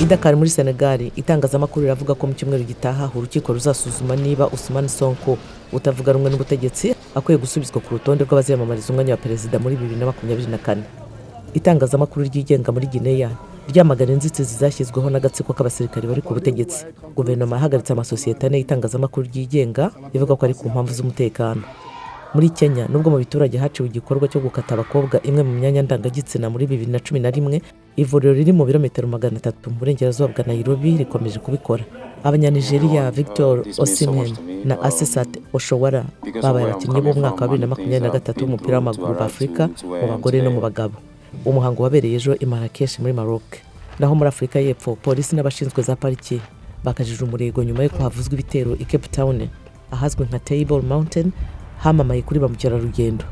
I Dakar muri Senegal, itangazamakuru riravuga ko mu cyumweru gitaha urukiko ruzasuzuma niba Ousmane Sonko utavuga rumwe n'ubutegetsi akwiye gusubizwa ku rutonde rw'abaziyamamariza umwanya wa perezida muri 2024. Itangazamakuru ryigenga muri Gineya ryamagana inzitizi zashyizweho n'agatsiko k'abasirikare bari ku butegetsi. Guverinoma yahagaritse amasosiyete ane y'itangazamakuru ryigenga, ivuga ko ari ku mpamvu z'umutekano. Muri Kenya, nubwo mu biturage haciwe igikorwa cyo gukata abakobwa imwe mu myanya ndangagitsina muri 2011, ivuriro riri mu birometero 300 mu burengerazuba bwa Nairobi rikomeje kubikora. Abanyanigeriya Victor Osimhen na Asisat Oshoala babaye abakinnyi b'umwaka wa 2023 w'umupira w'amaguru b'Afurika mu bagore no mu bagabo. Umuhango wabereye ejo i Marrakesh muri Maroc. Naho muri Afurika y'Epfo, polisi n'abashinzwe za pariki bakajije umurego nyuma y'uko havuzwe ibitero i Cape Town ahazwi nka Table Mountain, hamamaye kuri ba mukerarugendo.